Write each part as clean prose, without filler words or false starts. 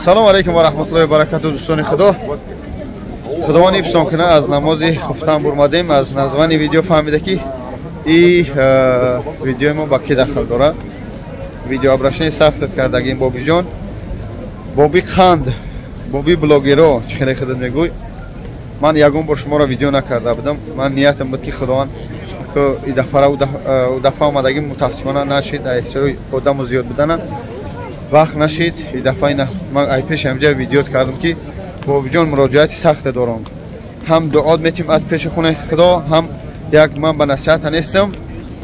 Салом алейкум ва раҳматуллоҳи ва баракатуҳ, дӯстони худо. Худованд ҳифзон кунад, аз намози хуфтан бурмадем. Аз названи видео фаҳмида ки и видеои мо ба ки дахл дорад. Видео обращение сахтат кардагим, Бобиҷон, Боби қанд, Боби блогеро, чӣ хеле худат мегӯй. Ман ягон бор шуморо видео накарда будам. Ман ниятам буд ки Худованд и дафъара у дафъа омадагим, мутаассифона нашид, ҳисоби одаму зиёд будана вақт нашид. И дафъа ина ман ай пеши ҳамҷа видеот кардам ки Бобиҷон, муроҷиати сахте дорам. Ҳам дуот метим аз пеши хонаи Худо, ҳам як ман ба насиҳата нестам,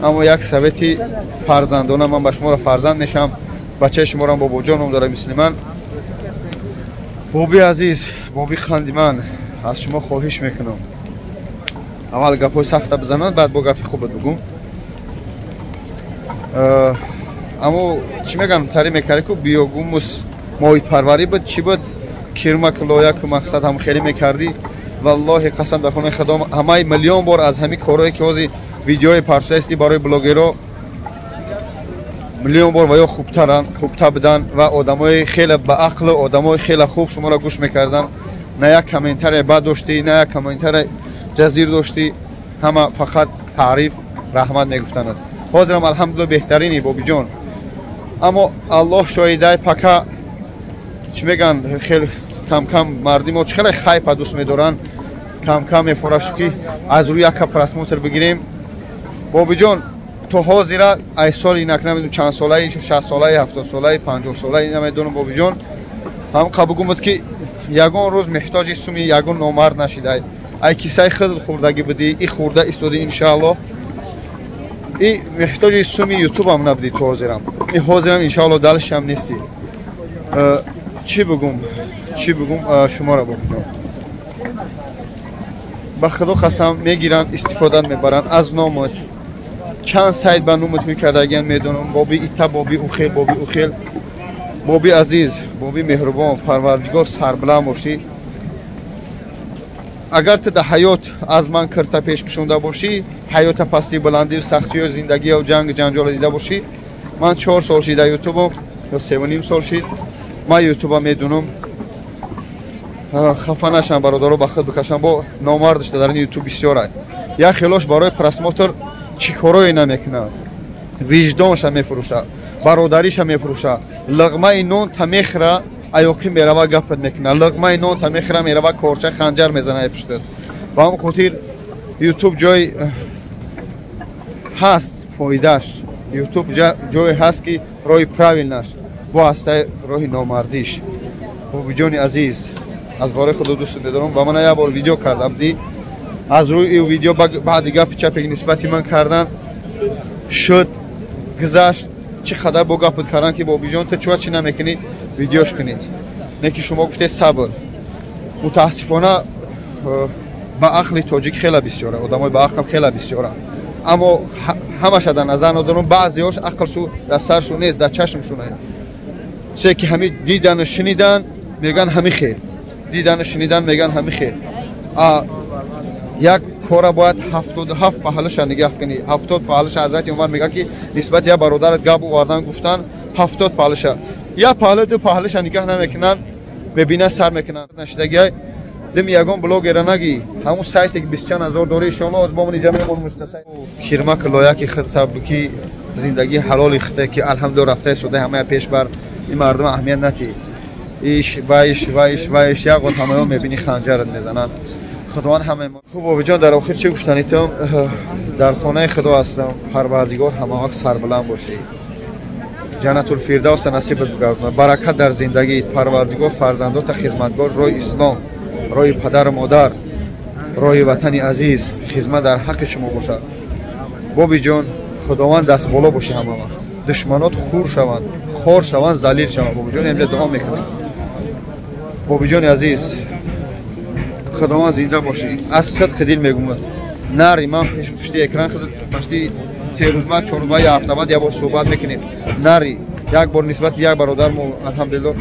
аммо як совети фарзандона. Ман ба шуморо фарзанд мешавам, бачаи шуморо Бобоҷон ном дорад, мисли ман. Боби азиз, Боби қанди ман, аз шумо хоҳиш мекунам, аввал гапҳои сахта бизананд, баъд бо гапи хубат бугум. Аммо чӣ мегӯям, тари мекарди ку биогумус моҳипарварӣ буд, чӣ буд, кирмак лояку мақсад ҳам хеле мекардӣ. Валлоҳи қасам ба хонаи Худо, ҳамаи миллион бор аз ҳамин корҳое ки ҳозир видеои парсоясти барои блогеро миллион бор ва ё хубтаран, хубтар буданд ва одамои хеле ба ақлу одамои хеле хуб шуморо гӯш мекарданд. На як комментарие бад доштӣ, на як комментарие ҷазир доштӣ, ҳама фақат таъриф, раҳмат мегуфтанд. Ҳозирам алҳамдулилла беҳтарини, Бобиҷон, аммо Аллоҳ шоҳидай, пака чӣ мегӯянд, хеле камкам мардими мо чӣ хеле хайпа дӯст медоранд, камкам мефорашу ки аз рӯи яка просмотр бигирем. Бобиҷон, то ҳозира ай соли инак намедонам чанд солаи, 60 солаи, 70 солаи, 50 солаи, намедонам. Бобиҷон, ҳам қабугум буд ки ягон рӯз меҳтоҷи суми ягон номард нашидай, ай кисаи худ хӯрдагӣ будӣ и хӯрда истоди, иншааллоҳ. И меҳтоҷи суми ютубам набудӣ то ҳозирам, и ҳозирам иншааллоҳ далшам нестӣ. Чӣ бугум, чӣ бугум шуморо, бобиҷон? Ба Худо қасам, мегиранд, истифода мебаранд аз номат. Чанд сайт ба номат мекардагиан, медонам, Боби ита, Боби ухел, Боби ухел. Боби азиз, Боби меҳрубон, Парвардигор сарбуланд бошӣ. Агар ту дар ҳаёт аз ман кирта пеш пишонда бошӣ, ҳаёта пастию баландию сахтиё, зиндагиё, ҷангу ҷанҷоло дида бошӣ. Ман 4 сол шид дар ютубо ё 3,5 сол шид, ман ютуба медунам. Хафа нашам, бародаро, ба худ бикашам. Бо номардашда дар ин ютуб бисёра. Як хелош барои просмотр чӣ корое намекунад: виҷдонша мефурӯша, бародариша мефурӯша, луқмаи нон та мехӯра, аёқӣ мерава, гапат мекунад, луқмаи нон та мехӯра, мерава, корча ханҷар мезана пуштат. Ба ҳамн хотир ютуб ҷой ҳаст фоидааш, ютуб ҷое ҳаст ки роҳи правильнаш бо ҳаста, роҳи номардиш. Бобиҷони азиз, аз бораи Худо дӯст медорам. Ба мана як бор видео карда будӣ, аз рӯи видео баъди гапи чапе нисбати ман кардан шуд, гузашт. Чӣ қадар бо гапат кардан ки Бобиҷон, ту чӯа чӣ намекунӣ, видеош кунӣ, не ки шумо гуфте сабр. Мутаассифона, ба ақли тоҷик хеле бисёра, одамои ба ақл хеле бисёра, аммо ҳамаша дар назар надорам. Баъзеҳош ақлшу дар саршу нест, дар чашмшуна. Чизе ки ҳами дидану шунидан, мегӯян ҳами хел, дидану шунидан, мегӯян ҳами хел. Як кора бояд 77 паҳлуша нигаҳ кунӣ, 70 паҳлуша. Ҳазрати Умар мегӯяд ки нисбати як бародарат гап овардан, гуфтан, 70 паҳлуша, як паҳлу, ду паҳлуша нигаҳ намекунанд, мебинанд, сар мекунанд. Нашидагиай дими ягон блогера наги, ҳамун сайте ки бистчанд ҳазор дори, иншоалло аз бомон иҷа мемонем. Кирмак лояки худта ки зиндагии ҳалоли худта ки алҳамдулилла рафтаи содаи, ҳамая пеш бар. Ин мардум аҳамият натӣ, иш вайш вайш вайш, як ғот ҳамаё мебинӣ, ханҷарат мезананд. Худованд ҳама хуб. Бобиҷон, дар охир чӣ гуфтанитам? Дар хонаи Худо ҳастам. Парвардигор ҳама вақт сарбуланд бошӣ, Ҷаннатулфирдавса насибат бигардонад, баракат дар зиндагӣ. Парвардигор фарзандота хизматгор роҳи ислом, роҳи падару модар, роҳи ватани азиз, хизмат дар ҳаққи шумо бошад. Бобиҷон, Худованд дастболо бошӣ ҳама вақт, душманот хур шаванд, хор шаванд, залил шаванд. Бобиҷон, имҷа дуо мекунам. Бобиҷони азиз, Худованд зинда бошӣ. Аз сидқи дил мегӯм, нари ман пушти экран худ пашти 3 рӯз баъд, 4 рӯз баъд, як ҳафта баъд як бор суҳбат мекунем. Нари як бор нисбати як бародармо, алҳамдулилло,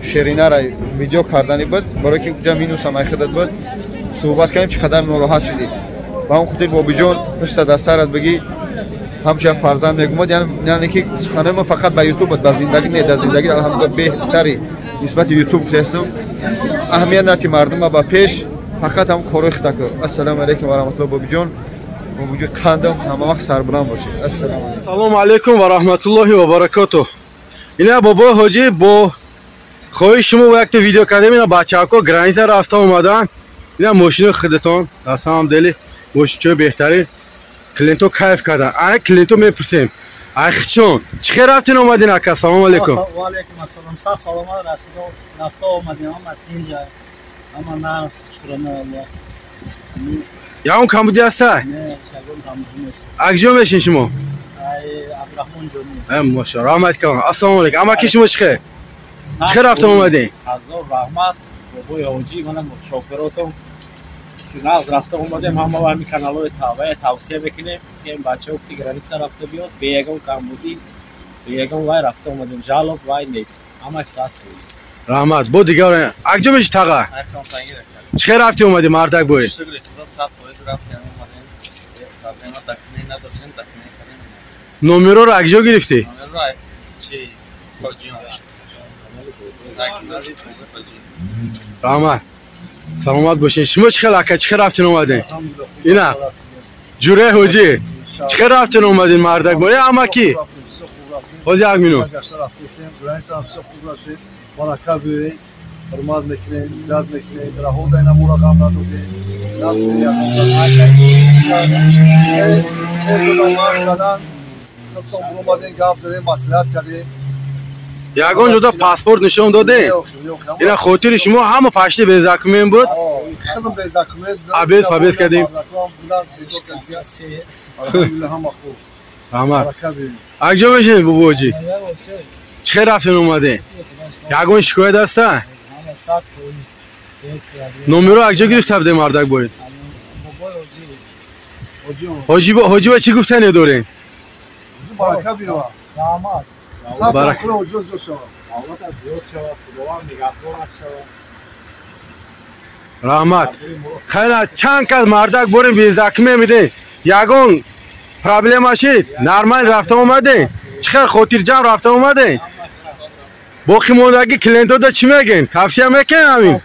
Шеринара видео кардани буд, барое ки ҷа минусам ай худат буд, суҳбат кардем, чӣ қадар нороҳат шудӣ. Ба ҳамн хотир, Бобиҷон, пушта дар сарат бигӣ. ҳамчун фарзанд мегумад, яъне ки суханои мо фақат ба ютуб буд, ба зиндагӣ не. Дар зиндагӣ алҳамдулилла беҳтари нисбати ютуб гуфтаистам. Аҳамият нати мардума ба пеш, фақат ҳам корҳои хита кун. Ассалому алайкум ва раҳматуллоҳ. Бобиҷон, бобиҷон қандам, ҳама вақт сарбуланд бошед. Ассалому алайкум ва раҳматуллоҳи ва баракотуҳ. Ина бобои ҳоҷӣ бо хоҳиши шумо якта видео кардем. Ина бачаҳако граница рафта омадан. Ина мошинои худатон, на самом деле мошинчои беҳтарин. Клиенто кайф кардан. Ай клиенто мепурсем. Ай хичон, чӣ хел рафтин омадин ака? Ассалому алайкум. Ва алайкум ассалом. Сах саломат расидо, рафта омадем, ҳама тинҷа, ҳама нағз, шукрона Аллоҳ. Ягон камбудӣ ҳаста? Не, ягон камбудӣ нест. Акҷо мешин шумо? Ай Абдурахмон ҷони. Машаллоҳ, раҳмат калон. Ассалому алайкум. Амаки шумо чӣ хел? Чӣ хел рафта омадин? Ҳазор раҳмат бобои ҳоҷӣ, манам шофиротон. Нағз рафта омадем, ҳама ҳамин каналҳои тавая тавсия мекунем, ки ин бачаҳо ки граница рафта биёд, бе ягон камбудӣ, бе ягон вай рафта омадем, жалоб вай нест, ҳамаш сад. Раҳмат. Бо дигар акҷо меши таға? Чӣ хел рафти омадӣ мардак бой? Номероро акҷо гирифтӣ? Раҳмат. Саломат бошед. Шумо чӣ хел ака, чӣ хел рафтин омадин? Ина ҷураи ҳоҷӣ, чӣ хел рафтин омадин мардак бой? Амаки ҳозир як минут. Барака биёед, ҳурмат мекунем, иззат мекунем, раҳо дар инамура ғам надодем. Омадем, гап задем, маслиҳат кардем. Ягон ҷода паспорт нишон додем? Ина хотири шумо ҳама пашти без документ буд? Абез пабез кардем. Раҳмат. Акҷо мешинед бобоҷӣ? Чӣ хел рафтен омадем? Ягон шикоят ҳаста? Номеро акҷо гирифта будем мардак боед? Ҳоҷӣ ба чӣ гуфтане дорем? Раҳмат. Хайра, чанд кас мардак борем без документ медем. Ягон проблема шид? Нормал рафта омадем? Чӣ хел хотирҷамъ рафта омадем? Боқимондагӣ клиентода чӣ мегӯем? Тавсия мекунем ҳамин?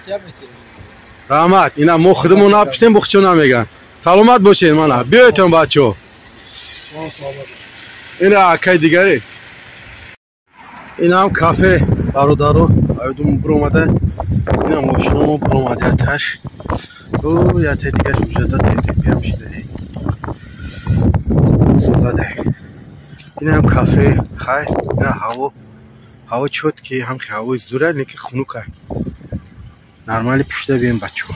Раҳмат. Ина мо худамон напурсем, бухчо намегӯянд. Саломат бошед мана. Биёедтон бачаҳо. Ина акаи дигаре. Инам кафе бародаро, айдум буромада. Ина мошинамо буромада яташ. О, ята дигаш ужада ДТП-ам шида. Созада. Инам кафе, хай, ина ҳаво. Ҳаво чёткий, ҳам ҳавои зура, лекин хунука. Нормали пушта бием бачаҳо.